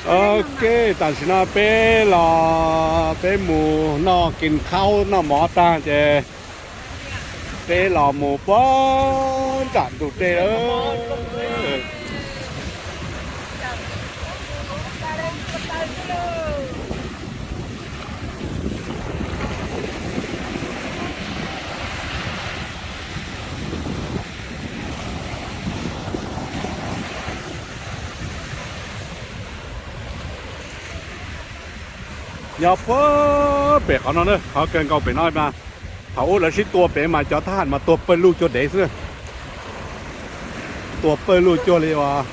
Ok, tam sim no peb los peb mus noj kis khaub noj mov tag ces peb los mus puag nram ntug dej lawm. Nyob puag pem qhov no na, qhov kawg nkaus pem no mas thaum ub lawv sib tua pem mas cov thab ham mas tua pawg lug cuag dev xwb. Tua pawg lug cuag li uas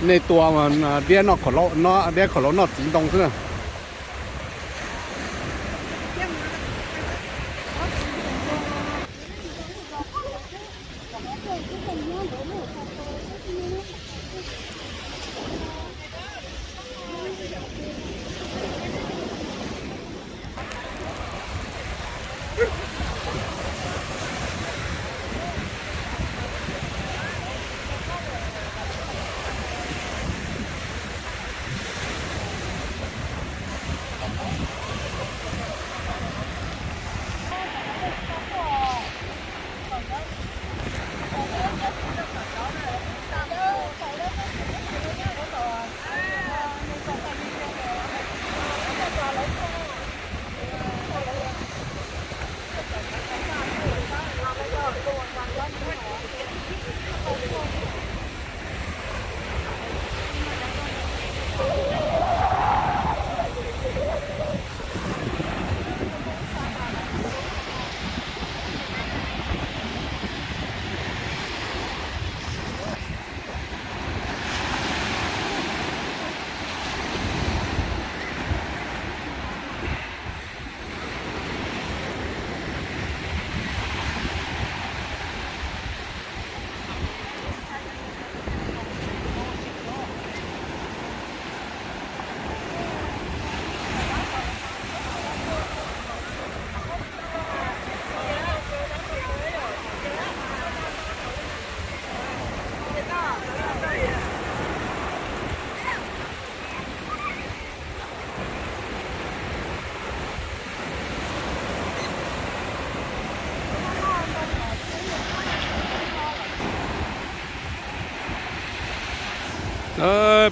nej tua diab noj, diab khaum laus noj txiv ntoo xwb na.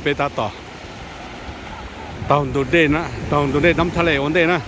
Peb tab tom taug ntug dej na, taug ntug dej Nab Thaj Les ua ntej na.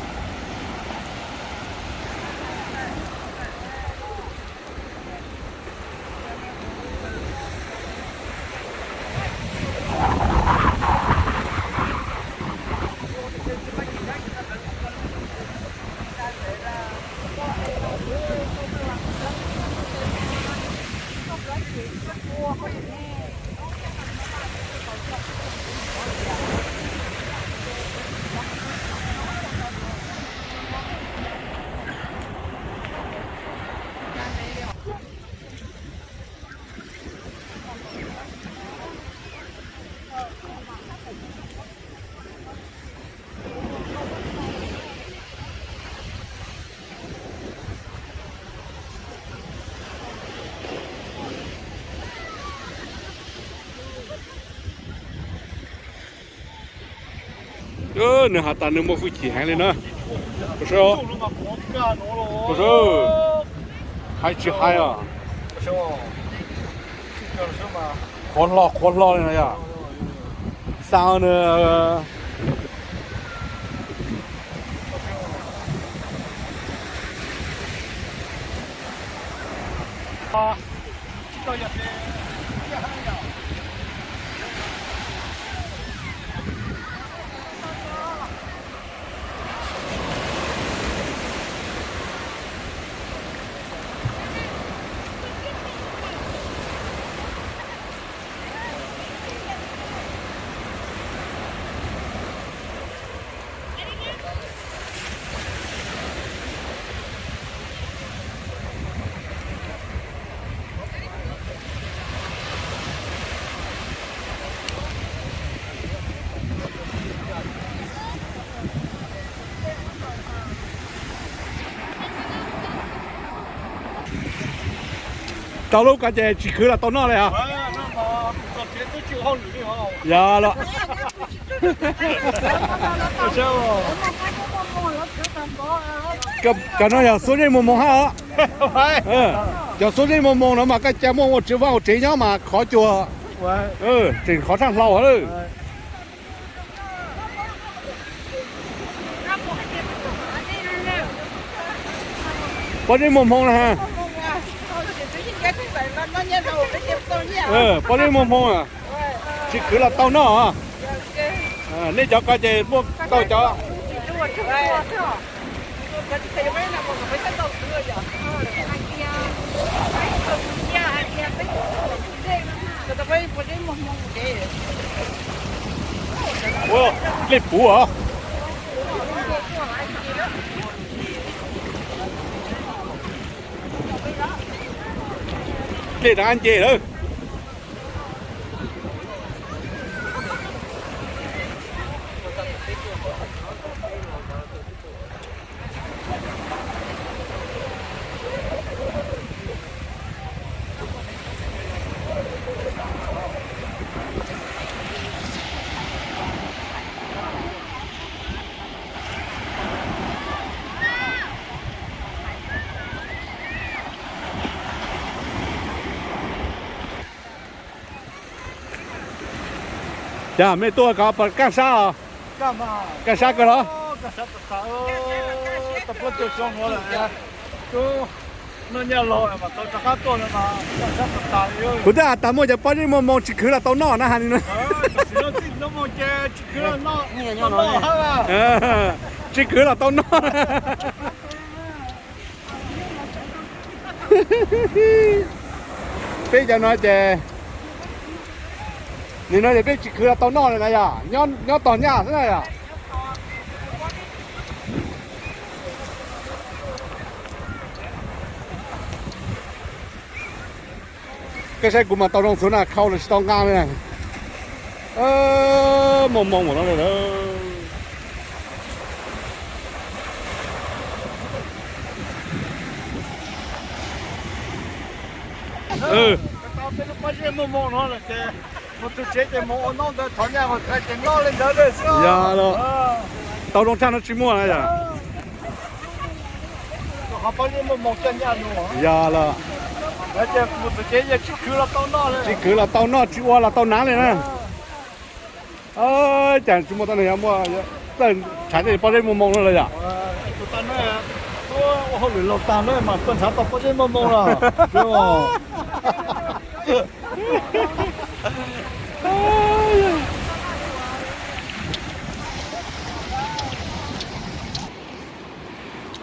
Nws has tas nws muaj hwj chim heev li na. Pom saib, pom saib, hais tsis hais os. Qhuav hlo qhuav hlo li no yog. Xa nws. Tau lub ko ces tsis khwv los tau noj li os. Yog los. Cov no yog xuab zeb muag moog hab os. Cov xuab zeb muag moog no mas koj ca muaj ua tsev vaj ua tsev nyob mas khov cuag, tseem khov tshaj hlau lawm. Pob zeb muag hmoo na. Pob zeb muag hmoo, tsis khwv los tau noj. Nej cov ko ces muaj tau cov. Ua, dlej puv os. Dlej rov qab nce lawm. Cas mej tuaj ko puas kaj sab os? Kaj sab kawg los? Kuv twb has tas muaj cov pob zeb muag moo tsis khwv los tau noj na has li no. Tsis khwv los tau noj. Peb cov no ces, nim no ces peb tsis khwv los tau noj li na yog, nyob tog nyaj xwb na yog. Koj saib kuv mas tau zoo xwb na, khau los tsis tau nqa li na. Muag moo ua no lawm. Pob zeb muag moo no lawm ces mus txug tsev ces mus ua noj ntawd, thov nyaj mus txog ces noj li ntawd xwb. Yog los, tau zoo tshaj no tsis muaj na yog. Qhov pob zeb muag moo coj nyaj mus. Yog los, ces mus txug tsev ces tsis khwv los tau noj, tsis khwv los tau noj, tsis ua los tau hnav li na. Cas tsis muaj tau neeg muaj txawj nrhav tej pob zeb muag moo no lawm yom. Ua hauj lwm laus tag na mas tuaj nrhav tau pob zeb muag moo los.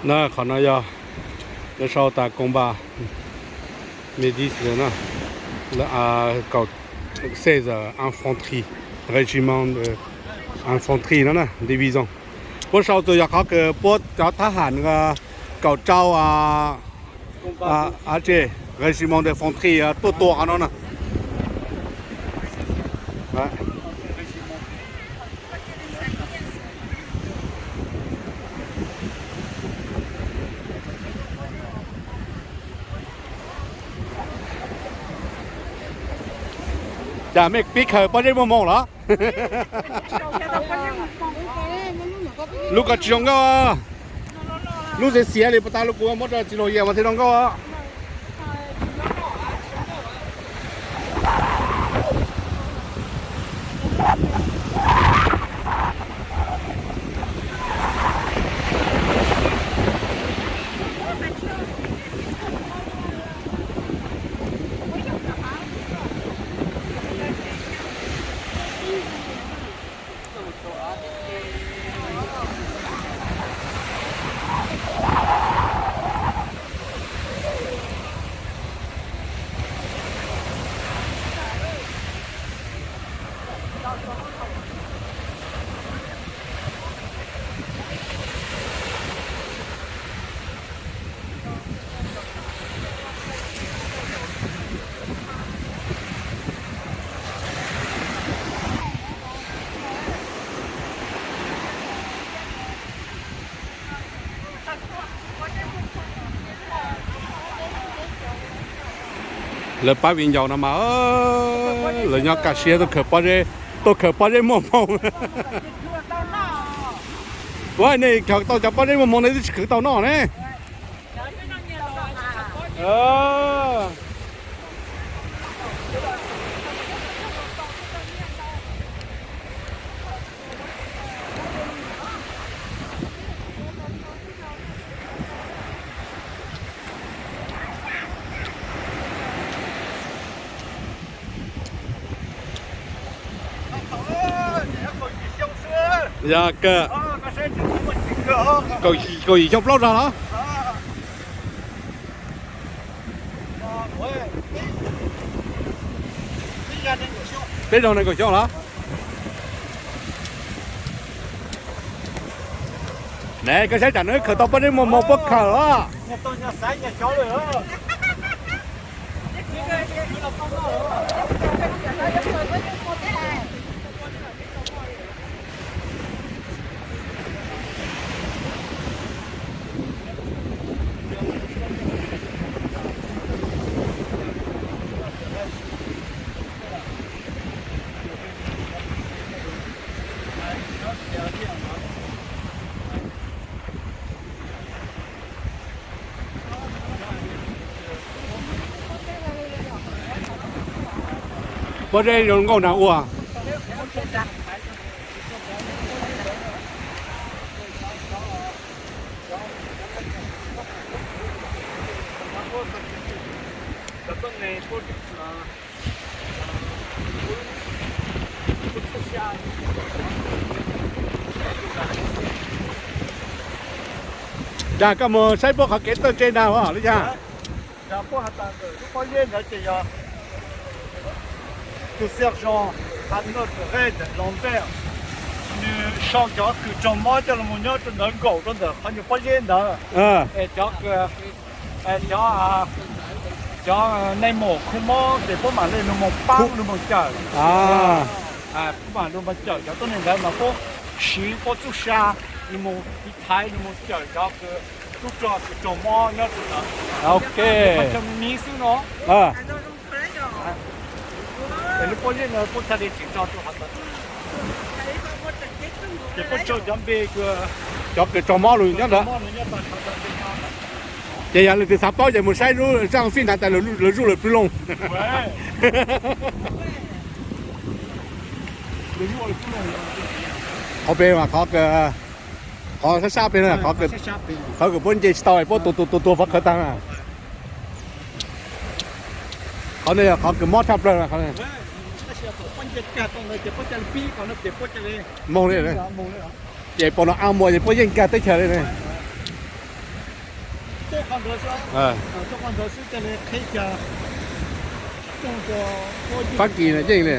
Na qhov no yog lawv sau tas combat médic na, kaum seize infanterie, régiment de infanterie no na, division. Puab sau txug yog qhov kws puab cov thab ham kaum rau, régiment de infanterie tuaj tua qhov no na. Cas mej pib khaws pob zeb muag moo los? Lub ko tsis zoo nkauj. Lub xiav xiav li puas tas, lub kuv muab rau txiv laug yam mas thiaj zoo nkauj. Lawv pab viv ncaus no mas lawv nyob kaj siab tuaj khaws pob zeb, Tuaj khaws pob zeb muaj hmoo. Ua nej khaws tau cov pob zeb muaj hmoo nej twb tsis khwv tau noj ne. Yog kawg, kaum yim xyoo plaub zog los? Peb zog nees nkaum xyoo los? Ne koj saib tsam no khaws tau pob zeb muaj hmoo puab khaws los. Pob zeb zoo nkauj nrag ua. Dag, koj mus saib puab qhov kev txawj ntse ntag los li cas? Dag, puab has tas ntawm lub pob zeb ntawd ces yog tus sergeant Arnaud Red Lambert, nws sau cov kws raug mob coj los nyob rau ntawd nkaum rau ntawm qhov nyuag pob zeb ntawd. Es cov, cov, cov neeg mus khu mob ces puab mam li lug moog paab lug moog cawm. Puab mam lug moog cawm cov tuab neeg ntawd mas puab siv puab txuj sa lug moog tiv thaiv lug moog cawm cov kws tub rog kws raug mob nyob rau ntawd. Ok. Qhov chaw me me xwb no. Es lub pob zeb no puab txhaj li tsim tso rau qhov ntawd. Ces puab tso cov npe, cov kws raug mob lug nyob ntawd. Ces yog leej twg xav paub ces mus saib lub zaj fij ntawd tas lawv zuj lawm pw loo. Qhov pem mas qhov, qhov sab sab pem, qhov kws puab nce tsis tau, puab tua tua tua tua pov khawv tag na. Qhov no yog qhov kws mob tshaj plawg. Moog li, ces pom no aa muas ces puab yeej kag teb chaws li ne. Fab Kis no yeej li.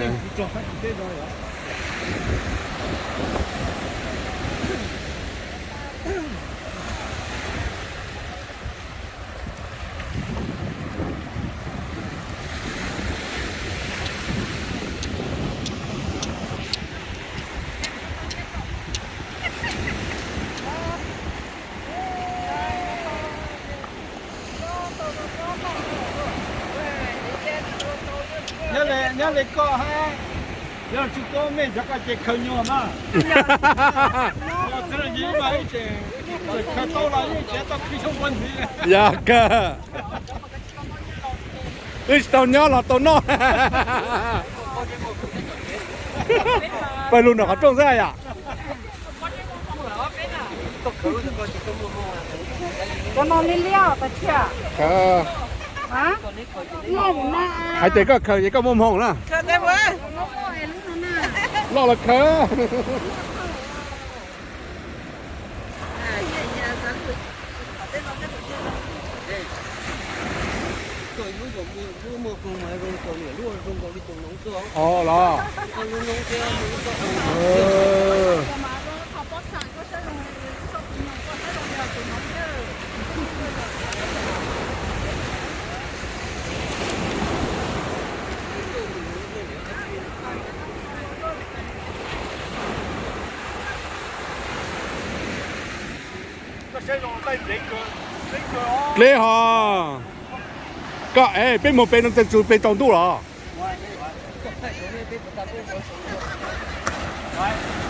Nyob li koj hab, yog tsis tuaj mej cov ko ces khaws nyuag mas. Txwv yim mas ib tseem khaws tau los yeej tseem tau khwv xyoo ua ntxiv. Yog kawg. Wb tsis tau nyob los tau noj. Pawg lug nram qhov rooj xwb yom. Hais tias koj khaws ces koj muaj hmoo na. Loj los khaws. Os los. Dleb hos. Koj es peb moog pem no txog txug pem tsaus ntuj los?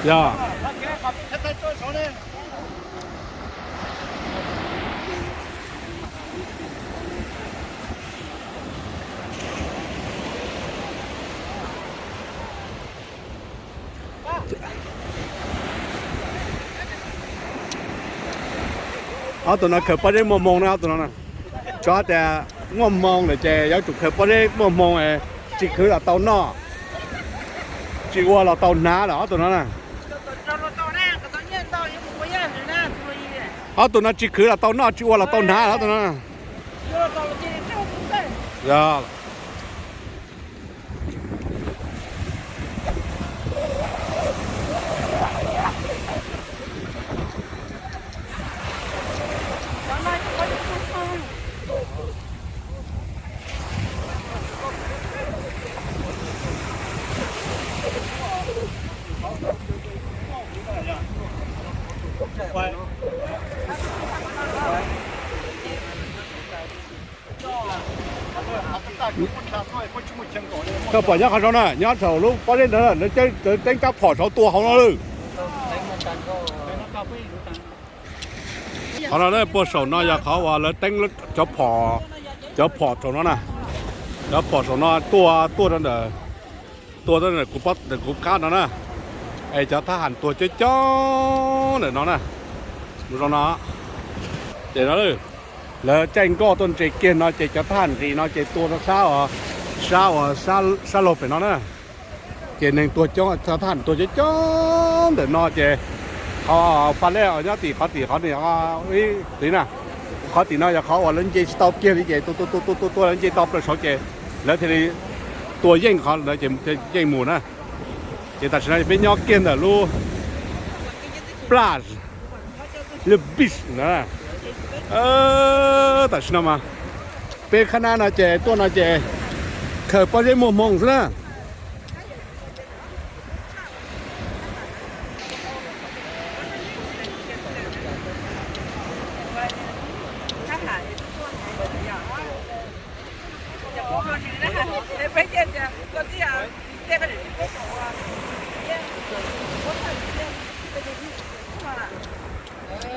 Yog. Ob tug no khaws pob zeb muaj hmoo na, ob tug no. Tso tias muaj hmoo lawm ces yuav tsum khaws pob zeb muaj hmoo, tsis khwv los tau noj, tsis ua los tau hnav lawm ob tug no na. Ob tug no tsis khwv los tau noj, tsis ua los tau hnav lawm ob tug no. Koj pom nyob qhov saud na, nyob saum lub pob zeb ntawd lawv teeb rab phom saud tua hauv no lawm. Qhov no puag saum no yog qhov uas lawv teeb cov phom, cov phom saum no na, cov phom saum no tuaj tuaj rau ntawm, tuaj rau ntawm kuv qab no na, es cov thab ham tuag coob coob ntawm no na, mus zoo no. Ces no lawv caij nkoj tuaj ntses kiag no ces cov thab ham nqis no ces tua rau sab uas, sab uas sab laug pem no na. Ces neeg tuag coob, thab ham tuag coob coob ntawm no ces qhov pha lej nyob tim qhov tim qhov ib tiv na, qhov tim no yog qhov uas lawv nce tsis tau kiag li ces tua tua tua tua tua lawv nce tau plaws saud ces lawv thiaj li tua yeej qhov ntawd ces yeej mus na. Ces tam sim no peb nyob kiag ntawm lub plaj, lub beach na. Tam sim no mas peb khab nab no ces tuaj no ces khaws pob zeb muaj hmoo xwb na.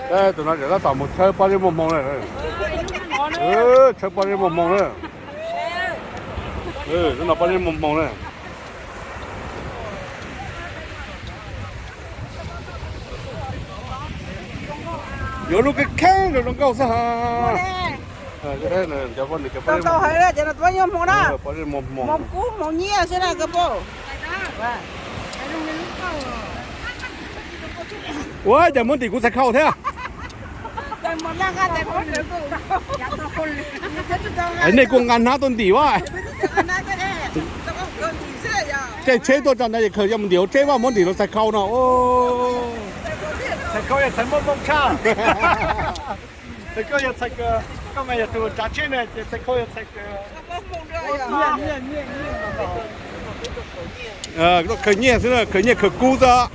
Tus no tseem tab tom mus tshawb pob zeb muaj hmoo na. Tshawb pob zeb muaj hmoo na. Lub no pob zeb muaj hmoo na. Yuav lub kheej kheej rau zoo nkauj xwb ha. Pob zeb muaj hmoo na. Hmoov kub hmoov nyiaj xwb na koj pom. Ua cas muab ntim kuv txhais khau thiab? Nej kuj nqa hnab tuaj ntim a. Caij tsheb tuaj tso ntawd es khaws coj mus ntim hauv tsheb vaj, muab ntim lub txhais khau no. Khaws nyiaj xwb, khaws nyiaj khaws kub xwb.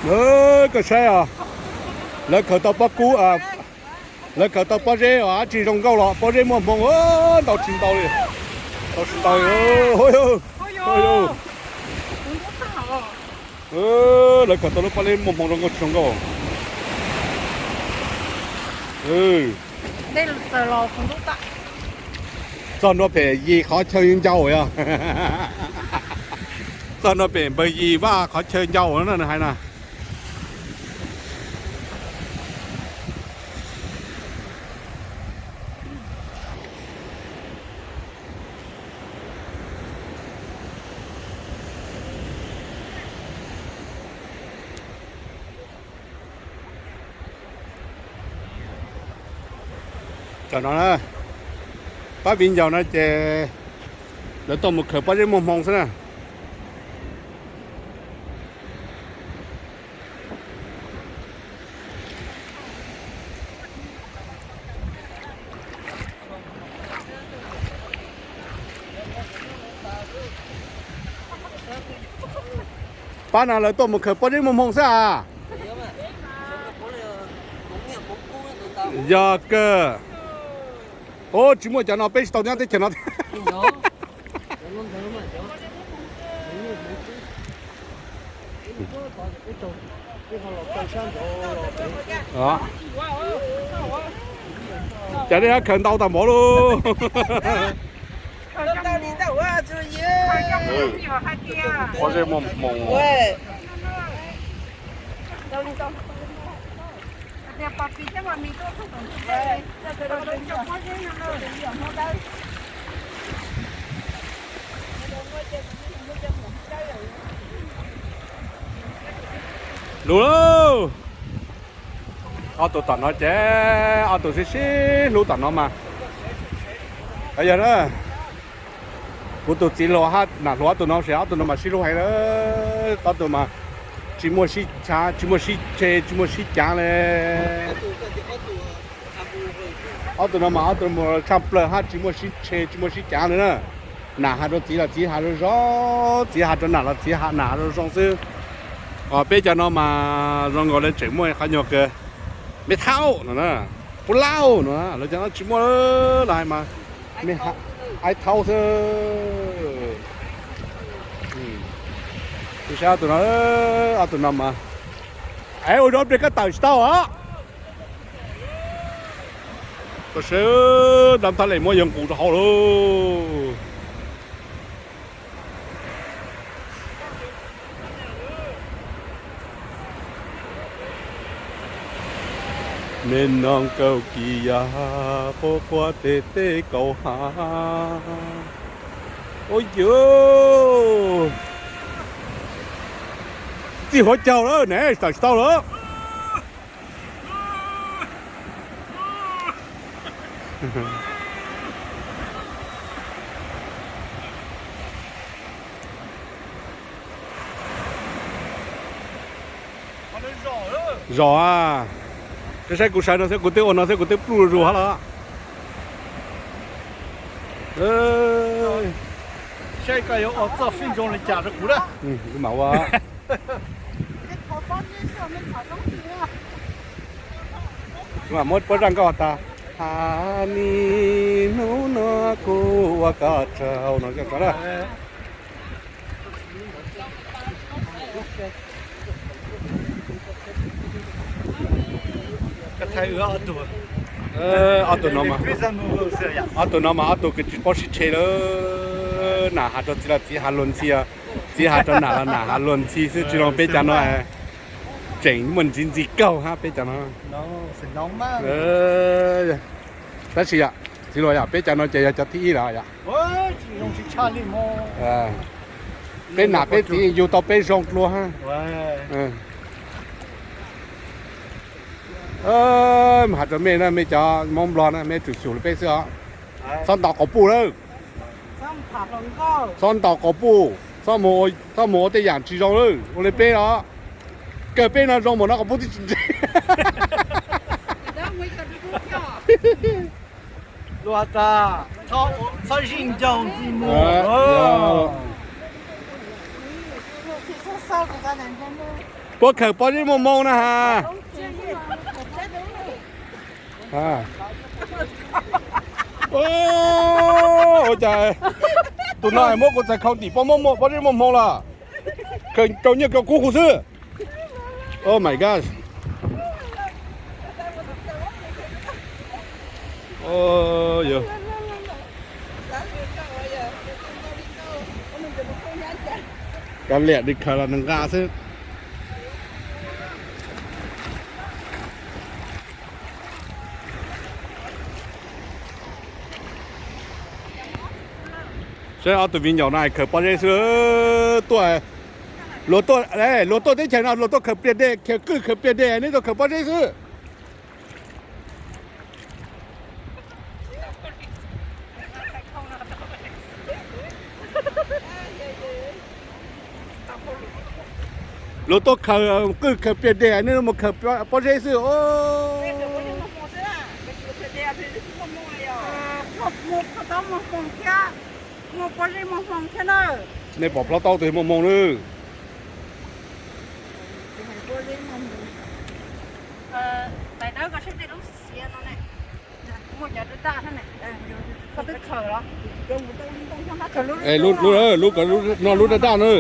Koj saib os, lawv khaws tau pob kub, lawv khaws tau pob zeb os, dab tsi zoo nkauj los pob zeb muaj hmoo, ntau tsis ntau li, ntau tsis ntau li. Lawv khaws tau lub pob zeb muaj hmoo zoo nkauj tsis zoo nkauj. Txog ntua pem yim qhov chaw ncau yog, txog ntua pem npawg yim vaj qhov chaw ncau na nws hais na. Tam no na, pab viv ncaus no ces lawv tuaj mus khaws pob zeb muaj hmoo xwb na. Pab no lawv tuaj mus khaws pob zeb muaj hmoo xwb as. Yog kawg. Ub, tsis muaj cov no peb tsis tau nyob teb chaws no. Cas nej khaws ntau tas npaum lauj. Pob zeb muaj hmoo. Lug lauj. Ob tug tom no ces ob tug sib sib hlub tom no mas. Yog na, kuv tus txiv hluas hab nam hluas ob tug no ces ob tug no mas sib hlub heev lawm. Ob tug mas tsis muaj sib tshab, tsis muaj sib tseg, tsis muaj sib cav li. Ob tug no mas ob tug mus tshaj plaws hab tsis muaj sib tseg tsis muaj sib cav li na. Nam has rau txiv los txiv has zoo zoo, txiv has rau nam los txiv has nam has zoo zoo xwb. Peb cov no mas zoo nkaus li tseem muaj qhov nyuag kawg, me thaub no, pub laub no, lawv cov no tsis muaj lawm mas, me aib thaub xwb. Kuv saib ob tug no, ob tug no mas, es ua rau pliag koj tawm tsis tau os. Koj saib, dab thaj lem muab yawg nqus rau hauv lauj. Me noog kaug kis yog quaj quaj teg teg kaus hav. Ua yawg, txij huab caug lawm ne, tawm tsis tau lawm. Zos a, saib kuv sawv no xwb kuv twb ua no xwb kuv twb pluj zuj hab los. Saib koj yuav ua txoj fij zoo li cas rau kuv na. Kuv mam ua. Kuv mam muab pob zaj nkauj tas. Ha ni hnub no kuv ua koj tsaug no coj tso na. Ob tug no mas, ob tug no mas ob tug kws tsis paub sib tseg lawm. Nam has rau txiv los txiv has luag ntxhi, txiv has rau nam los nam has luag ntxhi xwb tsis zoo peb cov no. Tseem muaj ntxiv ntxi kaug hab peb cov no. Tab sis yom, txiv hluas yom, peb cov no ces yog cov thib ib lawm yom. Peb nam peb txiv yug tau peb zoo dlua hab. Mas has rau mej na, mej cov Moob Nplog na mej tsum xyum li peb xwb os. Txhob ntaus quas puj lawm. Txhob ntaus quas puj, txhob mus ua tej yam tsis zoo lawm, ua li peb os. Kawg peb no zoo mas no quas puj twb tsis ntsib. Luag tas txhob zij ncaug ntxi muag. Puab khaws pob zeb muaj hmoo na has. Ua cas tus no muab kuv txais khau ntim pob, muab muaj pob zeb muaj hmoo lawm. Khaws rau nyiaj rau kub hu xwb. Oh my gosh. Kav liam, nws khaws los nws nqa xwb. Saib ob tug viv ncaus no khaws pob zeb xwb. Tuaj, luag tuaj, luag tuaj teb chaws no luag tuaj khaws pliag dej, khaws kwj khaws pliag dej, neb tuaj khaws pob zeb xwb. Luag tuaj khaws kwj khaws pliag dej, neb mus khaws pob zeb xwb os. Nej pom plhaub taub twg muaj hmoo lawm. Lub, lub, lub daj daj no,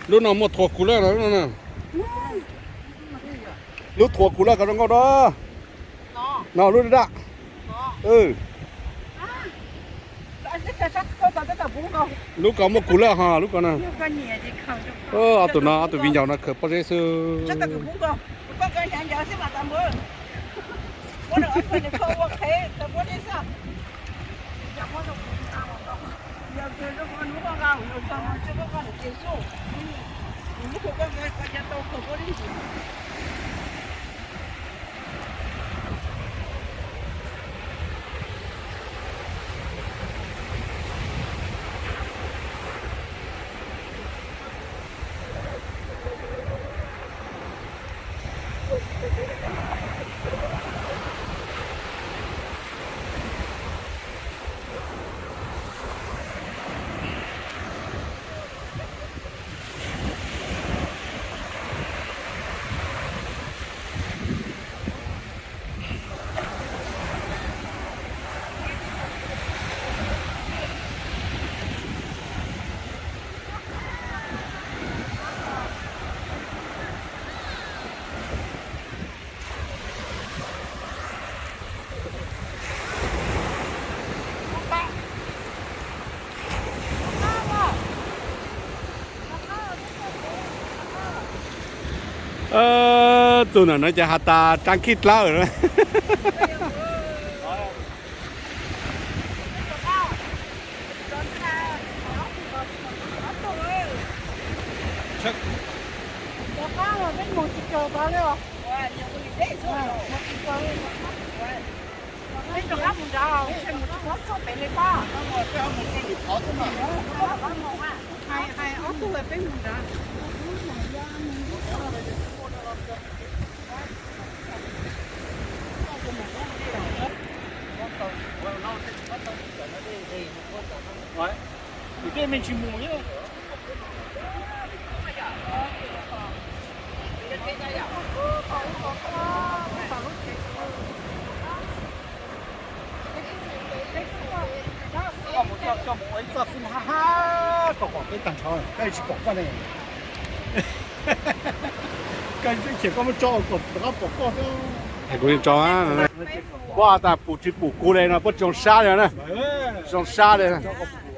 lub no muaj thuav kuv lawm no. Lub thuav kuv lawm, koj zoo nkauj no. No lub daj daj. Lub ko muaj kuv lawm ho, lub ko na. Ob tug no, ob tug viv ncaus no khaws pob zeb xwb. Txug ntawm no ces has tas rab khib dlawb. Koj mus coj, coj mus ua ib txoj xwb hab hab, kom pom peb tag nrho, koj tsis pom koj ne. Koj ib chim koj muab tso kom rov qab pom koj xwb. Kuv tso, puab tas pum tsis pum kuv li no, puab tsis zoo sab li na. Zoo sab li.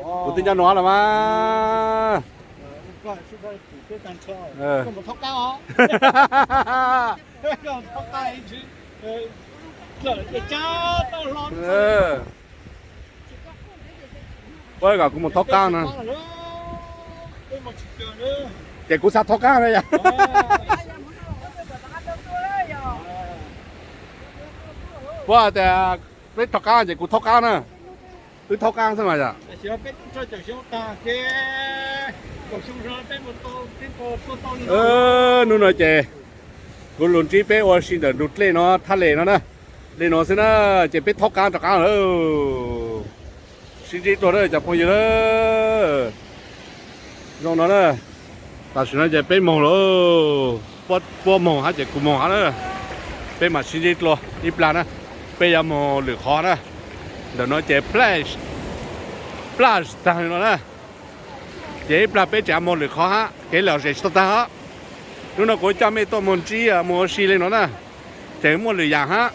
Kuv twb nyob no los mas. Puab kom kuv mus thaub qaab no. Ces kuv xav thaub qaab na yom. Puab tias peb thaub qaab ces kuv thaub qaab na. Wb thaub qaab xwb mas yom. Hnub no ces kuv lug ntsib peb ua si ntawm ntug dlej no, thaj les no na. Dlej no xwb na, ces peb thaub qaab rov qaab lawm. Sib ntsib dlua na cov phooj ywg na. Zoo no na. Tam sim no ces peb moog lawm, puab moog hab ces kuv moog hab na. Peb mam sib ntsib dlua ib plag na, peb yuav moog lwm qhov na. Ntawm no ces plaj tag li no na, ces ib plag peb tseem moog lwm qhov hab, kev lom zem tsis tau tag os. Hnub no kuv coj mej tuaj moog ntsib moog ua si li no na, tseem muaj lwm yaam hab.